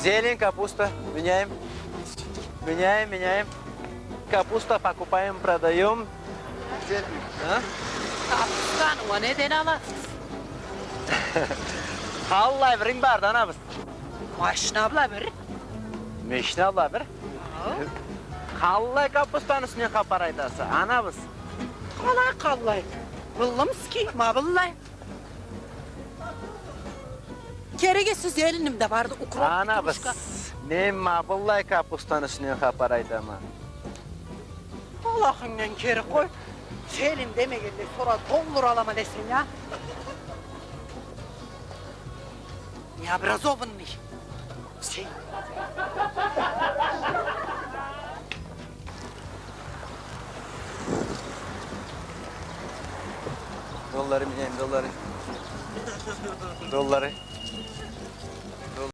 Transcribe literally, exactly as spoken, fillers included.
Зелень, капуста, меняем. Меняем, меняем. Капуста покупаем, продаём. Зелень, а? Капустаны уа неден аласыз? Къаллай биринг барды, анабыз. Машина бла бир. Машина бла бир? Ау. Къаллай капустаны юсюнден хапар айтаса, анабыз? Къалай, къаллай? Быллымский, ма быллай. Керек эсе зеленим да барды, укроп, петрушка. Анабыз, мен ма быллай капустаны юсюнден хапар айтама. Аллахынгдан кери къой. Зелень демегенде, сора доллар алама десенг, а? Необразованный. Сен. Доллары меняем, доллары. Доллары.